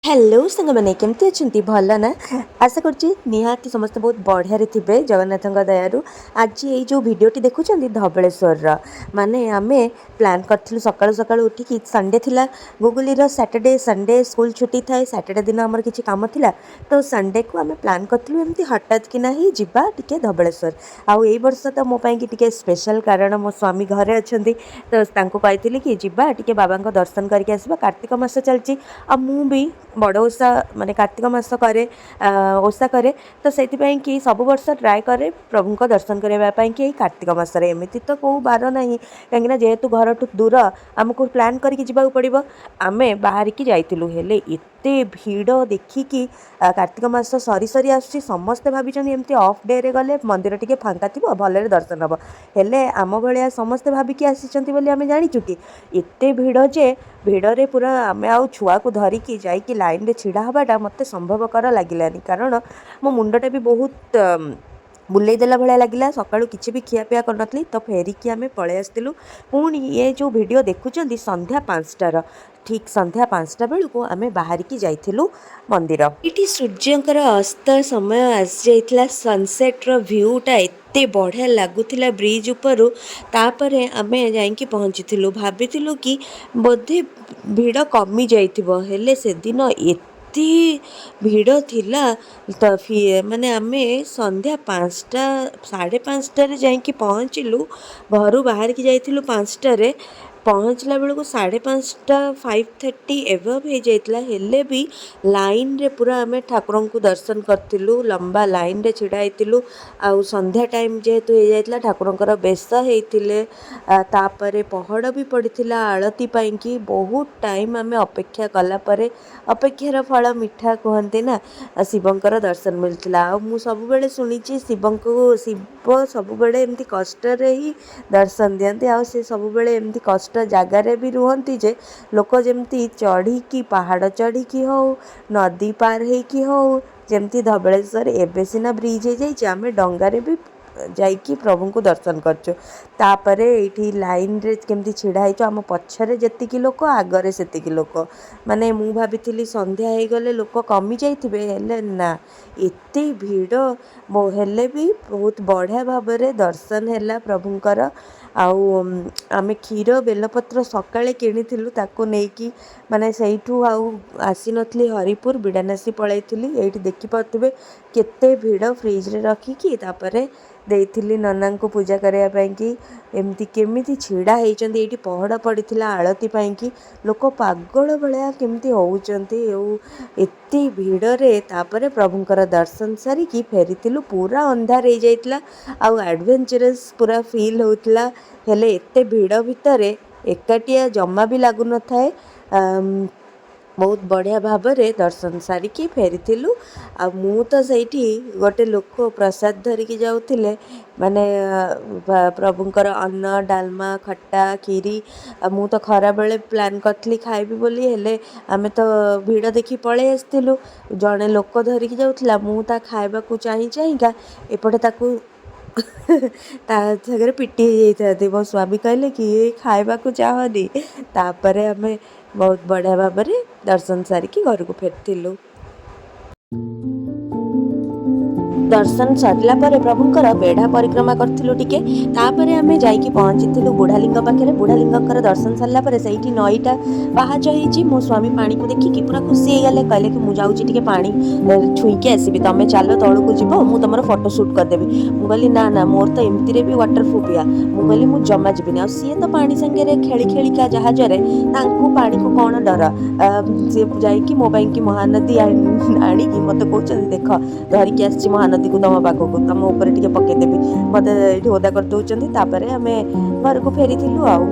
Hello ସାଙ୍ଗମାନେ, କେମିତି ଅଛନ୍ତି? ଭଲ ନା? ଆଶା କରୁଛି ନିହାତି ସମସ୍ତେ ବହୁତ ବଢ଼ିଆରେ ଥିବେ ଜଗନ୍ନାଥଙ୍କ ଦୟାରୁ। ଆଜି ଏଇ ଯେଉଁ ଭିଡ଼ିଓଟି ଦେଖୁଛନ୍ତି ଧବଳେଶ୍ୱରର, ମାନେ ଆମେ ପ୍ଲାନ୍ କରିଥିଲୁ ସକାଳୁ ସକାଳୁ ଉଠିକି। ସଣ୍ଡେ ଥିଲା, ଗୁଗୁଲିର ସ୍ୟାଟରଡେ ସଣ୍ଡେ ସ୍କୁଲ ଛୁଟି ଥାଏ। ସ୍ୟାଟରଡେ ଦିନ ଆମର କିଛି କାମ ଥିଲା, ତ ସଣ୍ଡେକୁ ଆମେ ପ୍ଲାନ୍ କରିଥିଲୁ ଏମିତି ହଠାତ୍ କିନା ହିଁ ଯିବା ଟିକେ ଧବଳେଶ୍ୱର। ଆଉ ଏଇ ବର୍ଷ ତ ମୋ ପାଇଁକି ଟିକେ ସ୍ପେଶାଲ୍, କାରଣ ମୋ ସ୍ୱାମୀ ଘରେ ଅଛନ୍ତି। ତ ତାଙ୍କୁ କହିଥିଲି କି ଯିବା ଟିକେ ବାବାଙ୍କ ଦର୍ଶନ କରିକି ଆସିବା। କାର୍ତ୍ତିକ ମାସ ଚାଲିଛି ଆଉ ମୁଁ ବି ବଡ଼ ଓଷା, ମାନେ କାର୍ତ୍ତିକ ମାସ କରେ, ଓଷା କରେ। ତ ସେଇଥିପାଇଁ କି ସବୁ ବର୍ଷ ଟ୍ରାଏ କରେ ପ୍ରଭୁଙ୍କ ଦର୍ଶନ କରିବା ପାଇଁ କି ଏଇ କାର୍ତ୍ତିକ ମାସରେ। ଏମିତି ତ କେଉଁ ବାର ନାହିଁ, କାହିଁକିନା ଯେହେତୁ ଘରଠୁ ଦୂର, ଆମକୁ ପ୍ଲାନ୍ କରିକି ଯିବାକୁ ପଡ଼ିବ। ଆମେ ବାହାରିକି ଯାଇଥିଲୁ, ହେଲେ ଏତେ ଭିଡ଼ ଦେଖିକି, କାର୍ତ୍ତିକ ମାସ ସରି ସରି ଆସୁଛି, ସମସ୍ତେ ଭାବିଛନ୍ତି ଏମିତି ଅଫ୍ ଡେରେ ଗଲେ ମନ୍ଦିର ଟିକେ ଫାଙ୍କା ଥିବ, ଭଲରେ ଦର୍ଶନ ହେବ। ହେଲେ ଆମ ଭଳିଆ ସମସ୍ତେ ଭାବିକି ଆସିଛନ୍ତି ବୋଲି ଆମେ ଜାଣିଛୁ କି? ଏତେ ଭିଡ଼ ଯେ ଭିଡ଼ରେ ପୁରା ଆମେ ଆଉ ଛୁଆକୁ ଧରିକି ଯାଇକି ଲାଇନ୍ରେ ଛିଡ଼ା ହେବାଟା ମୋତେ ସମ୍ଭବକର ଲାଗିଲାନି, କାରଣ ମୋ ମୁଣ୍ଡଟା ବି ବହୁତ ବୁଲେଇ ଦେଲା ଭଳିଆ ଲାଗିଲା। ସକାଳୁ କିଛି ବି ଖିଆପିଆ କରିନଥିଲି, ତ ଫେରିକି ଆମେ ପଳେଇ ଆସିଥିଲୁ। ପୁଣି ଏ ଯେଉଁ ଭିଡ଼ିଓ ଦେଖୁଛନ୍ତି ସନ୍ଧ୍ୟା 5ଟାର, ଠିକ୍ ସନ୍ଧ୍ୟା 5ଟା ବେଳକୁ ଆମେ ବାହାରିକି ଯାଇଥିଲୁ ମନ୍ଦିର। ଏଇଠି ସୂର୍ଯ୍ୟଙ୍କର ଅସ୍ତ ସମୟ ଆସିଯାଇଥିଲା। ସନସେଟ୍ର ଭ୍ୟୁଟା ଏତେ ବଢ଼ିଆ ଲାଗୁଥିଲା ବ୍ରିଜ୍ ଉପରୁ। ତାପରେ ଆମେ ଯାଇକି ପହଞ୍ଚିଥିଲୁ। ଭାବିଥିଲୁ କି ବୋଧେ ଭିଡ଼ କମି ଯାଇଥିବ, ହେଲେ ସେଦିନ ଏତେ ଭିଡ଼ ଥିଲା। ତ ମାନେ ଆମେ ସନ୍ଧ୍ୟା 5ଟା, 5:30ରେ ଯାଇକି ପହଞ୍ଚିଲୁ। ଘରୁ ବାହାରିକି ଯାଇଥିଲୁ 5ଟାରେ, ପହଞ୍ଚିଲା ବେଳକୁ 5:30, 5:30 ଏବଭ୍ ହେଇଯାଇଥିଲା। ହେଲେ ବି ଲାଇନ୍ରେ ପୁରା ଆମେ ଠାକୁରଙ୍କୁ ଦର୍ଶନ କରିଥିଲୁ, ଲମ୍ବା ଲାଇନ୍ରେ ଛିଡ଼ା ହେଇଥିଲୁ। ଆଉ ସନ୍ଧ୍ୟା ଟାଇମ୍ ଯେହେତୁ ହେଇଯାଇଥିଲା, ଠାକୁରଙ୍କର ବେଶ ହେଇଥିଲେ, ତାପରେ ପହଡ଼ ବି ପଡ଼ିଥିଲା। ଆଳତି ପାଇଁକି ବହୁତ ଟାଇମ୍ ଆମେ ଅପେକ୍ଷା କଲା ପରେ, ଅପେକ୍ଷାର ଫଳ ମିଠା କୁହନ୍ତି ନା, ଶିବଙ୍କର ଦର୍ଶନ ମିଳିଥିଲା। ଆଉ ମୁଁ ସବୁବେଳେ ଶୁଣିଛି ଶିବଙ୍କୁ, ଶିବ ସବୁବେଳେ ଏମିତି କଷ୍ଟରେ ହିଁ ଦର୍ଶନ ଦିଅନ୍ତି। ଆଉ ସେ ସବୁବେଳେ ଏମିତି କଷ୍ଟ ଜାଗାରେ ବି ରୁହନ୍ତି ଯେ ଲୋକ ଯେମିତି ଚଢ଼ିକି, ପାହାଡ଼ ଚଢ଼ିକି ହଉ, ନଦୀ ପାର ହେଇକି ହଉ, ଯେମିତି ଧବଳେଶ୍ୱର ଏବେ ସିନା ବ୍ରିଜ୍ ହେଇଯାଇଛି, ଆମେ ଡଙ୍ଗାରେ ବି ଯାଇକି ପ୍ରଭୁଙ୍କୁ ଦର୍ଶନ କରିଛୁ। ତାପରେ ଏଇଠି ଲାଇନ୍ରେ କେମିତି ଛିଡ଼ା ହେଇଛୁ, ଆମ ପଛରେ ଯେତିକି ଲୋକ ଆଗରେ ସେତିକି ଲୋକ। ମାନେ ମୁଁ ଭାବିଥିଲି ସନ୍ଧ୍ୟା ହେଇଗଲେ ଲୋକ କମି ଯାଇଥିବେ, ହେଲେ ନା, ଏତେ ଭିଡ଼ ହେଲେ ବି ବହୁତ ବଢ଼ିଆ ଭାବରେ ଦର୍ଶନ ହେଲା ପ୍ରଭୁଙ୍କର। ଆଉ ଆମେ କ୍ଷୀର ବେଲପତ୍ର ସକାଳେ କିଣିଥିଲୁ, ତାକୁ ନେଇକି ମାନେ ସେଇଠୁ ଆଉ ଆସିନଥିଲି, ହରିପୁର ବିଡ଼ାନାସୀ ପଳାଇଥିଲି। ଏଇଠି ଦେଖିପାରୁଥିବେ କେତେ ଭିଡ଼। ଫ୍ରିଜରେ ରଖିକି ତାପରେ ଦେଇଥିଲି ନନାଙ୍କୁ ପୂଜା କରିବା ପାଇଁକି। ଏମିତି କେମିତି ଛିଡ଼ା ହେଇଛନ୍ତି। ଏଇଠି ପହଡ଼ ପଡ଼ିଥିଲା ଆଳତି ପାଇଁକି, ଲୋକ ପାଗଳ ଭଳିଆ କେମିତି ହେଉଛନ୍ତି। ଆଉ ଏତେ ଭିଡ଼ରେ ତାପରେ ପ୍ରଭୁଙ୍କର ଦର୍ଶନ ସାରିକି ଫେରିଥିଲୁ। ପୁରା ଅନ୍ଧାର ହେଇଯାଇଥିଲା ଆଉ ଆଡ଼ଭେଞ୍ଚରସ୍ ପୁରା ଫିଲ୍ ହେଉଥିଲା। ହେଲେ ଏତେ ଭିଡ଼ ଭିତରେ ଏକାଟିଆ ଜମା ବି ଲାଗୁନଥାଏ। ବହୁତ ବଢ଼ିଆ ଭାବରେ ଦର୍ଶନ ସାରିକି ଫେରିଥିଲୁ। ଆଉ ମୁଁ ତ ସେଇଠି ଗୋଟେ ଲୋକ ପ୍ରସାଦ ଧରିକି ଯାଉଥିଲେ, ମାନେ ପ୍ରଭୁଙ୍କର ଅନ୍ନ, ଡାଲମା, ଖଟା, କ୍ଷୀରି। ଆଉ ମୁଁ ତ ଖରାବେଳେ ପ୍ଲାନ୍ କରିଥିଲି ଖାଇବି ବୋଲି, ହେଲେ ଆମେ ତ ଭିଡ଼ ଦେଖି ପଳେଇ ଆସିଥିଲୁ। ଜଣେ ଲୋକ ଧରିକି ଯାଉଥିଲା, ମୁଁ ତା ଖାଇବାକୁ ଚାହିଁ ଚାହିଁକା ଏପଟେ ତାକୁ ତା ସାଙ୍ଗରେ ପିଟି ହେଇଯାଇଥାନ୍ତି। ମୋ ସ୍ୱାମୀ କହିଲେ କି ଏ ଖାଇବାକୁ ଚାହଁନି। ତାପରେ ଆମେ ବହୁତ ବଢ଼ିଆ ଭାବରେ ଦର୍ଶନ ସାରିକି ଘରକୁ ଫେରିଥିଲୁ। ଦର୍ଶନ ସରିଲା ପରେ ପ୍ରଭୁଙ୍କର ବେଢ଼ା ପରିକ୍ରମା କରିଥିଲୁ ଟିକେ। ତାପରେ ଆମେ ଯାଇକି ପହଞ୍ଚିଥିଲୁ ବୁଢ଼ାଲିଙ୍ଗ ପାଖରେ। ବୁଢ଼ାଲିଙ୍ଗଙ୍କର ଦର୍ଶନ ସରିଲା ପରେ ସେଇଠି ନଈଟା ପାହାଚ ହେଇଛି। ମୋ ସ୍ୱାମୀ ପାଣିକୁ ଦେଖିକି ପୁରା ଖୁସି ହେଇଗଲେ। କହିଲେ କି ମୁଁ ଯାଉଛି ଟିକେ ପାଣି ଛୁଇଁକି ଆସିବି, ତମେ ଚାଲ ତଳକୁ ଯିବ, ମୁଁ ତମର ଫଟୋ ସୁଟ୍ କରିଦେବି। ମୁଁ କହିଲି ନା ନା, ମୋର ତ ଏମିତିରେ ବି ୱାଟର ଫୋବିଆ। ମୁଁ କହିଲି ମୁଁ ଜମା ଯିବିନି। ଆଉ ସିଏ ତ ପାଣି ସାଙ୍ଗରେ ଖେଳି ଖେଳିକା ଜାହାଜରେ, ତାଙ୍କୁ ପାଣିକୁ କ'ଣ ଡର? ସିଏ ଯାଇକି ମୋ ପାଇଁକି ମହାନଦୀ ଆଣିକି ମୋତେ କହୁଛନ୍ତି, ଦେଖ ଧରିକି ଆସିଛି ମହାନଦୀକୁ ତମ ପାଖକୁ, ତମ ଉପରେ ଟିକେ ପକେଇଦେବି। ମୋତେ ଏଇଠି ଓଦା କରିଦେଉଛନ୍ତି। ତାପରେ ଆମେ ଘରକୁ ଫେରିଥିଲୁ। ଆଉ